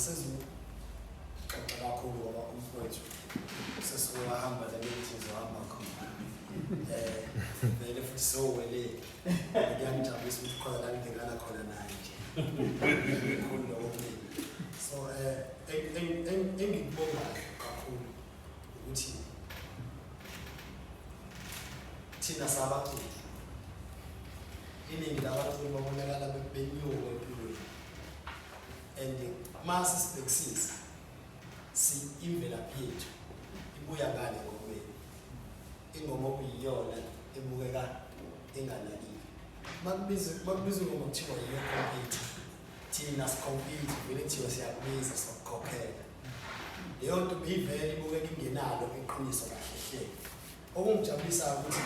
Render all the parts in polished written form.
Angisezuxoxa kakhulu ngoba umfowethu usesuke wahamba la ngithi ngizohamba khona. Vele futhi sowele kuyangijabulisa ukuthi khona la ngilingana khona naye nje. Kakhulu lokho kumina. So engikubongayo kakhulu ukuthi thina sabaculi, iningi labaculi babonakala benyuka empilweni, and mase sibhekisisa si imvelaphi yethu ibuya ngale ngomeni, ingoma okuyiyona ebukeka inganakiwe. Makubiza ingoma kuthiwa yiyo compete, thina si-compete vele, kuthiwa siyakubiza, sokukhokhela. Leyo nto beyivele ibukeka ingenalo iqiniso kahle hle. Okungijabulisayo ukuthi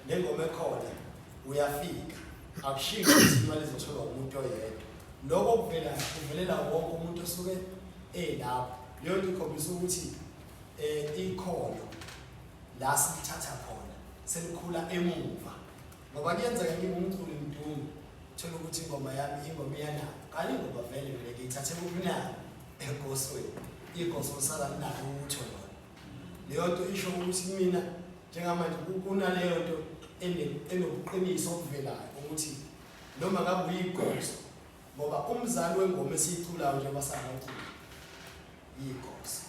le ngoma ekhona uyafika, akushiwo ukuthi imali izotholwa umuntu oyedwa. Lokho kuvela kuvelela wonke umuntu osuke elapho. Leyo nto ikhombisa ukuthi ikhono la silithatha khona selikhula emuva, ngoba kuyenzeka ngingumculi mdumo, thola ukuthi ingoma yami ingoma iyanayo, kanti ingoma vele mina ngiyithathe kubunani egosweni, igoso lisala linalo utho lona. Leyo nto isho ukuthi kumina njengamanje kunaleyo nto enobuqiniso obuvelayo ukuthi noma ngabe uyigoso, ngoba umzali wengoma esiyiculayo njengoba sangacula yigoso,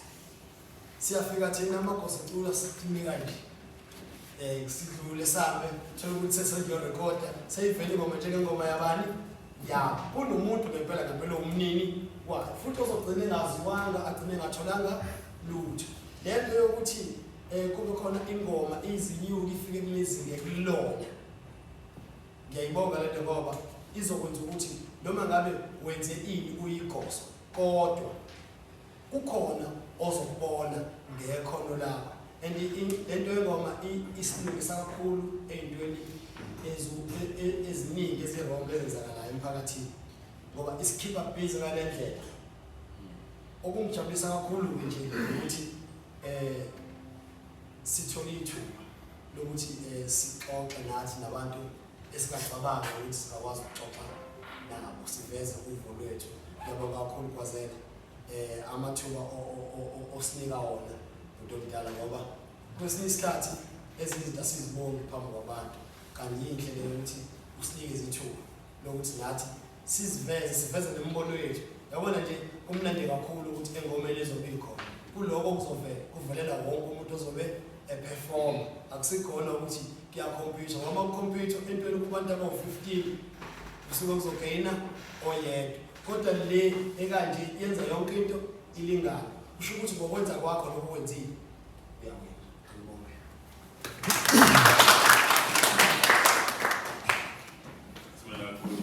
siyafika thina amagoso ecula sinika nje sidlule sambe, thola ukuthi sesiyorekhoda, seyivele ingoma njengengoma yabani yabo. Kunomuntu ngempela ngempela umnini wayo, futhi ozogcina engaziwanga, agcine engatholanga lutho. Le nto yokuthi kube khona ingoma izinyuka ifike kulezinga ekulona, ngiyayibonga le nto, ngoba izokwenza ukuthi noma ngabe wenze ini uyigoso, kodwa kukhona ozokubona ngekhono lakho. And lento yengoma isilungisa kakhulu ey'ntweni eziningi ezi-wrong ezenzakalayo emphakathini, ngoba isikhipha busy ngale ndlela. Okungijabulisa kakhulu-ke nje ukuthi sithole ithuba lokuthi sixoxe nathi nabantu esingacabanga ukuthi singakwazi ukuxoxa nabo, siveze uvo lwethu. Ngiyabonga kakhulu, Gwazela, amathuba osinika wona, umuntu omdala, ngoba kwesinye isikhathi ezinye izinto asiziboni phambi kwabantu, kanti yinhle leyo ukuthi usinikeze ithuba lokuthi nathi siziveze, siveze nemibono yethu. Yabona nje, kumnandi kakhulu ukuthi engomeni ezobe ikhona kuloko kuzovela kuvelela wonke umuntu ozobe e-performa. Akusikhona ukuthi kuya-compete-wa, ngoba ku-compete-wa entweni kubantu abawu-15 kusuke kuzogeyina oyedwa, kodwa le ekanje yenza yonke into ilingane. Kusho ukuthi ngokwenza kwakho lokho okwenzile uyawina.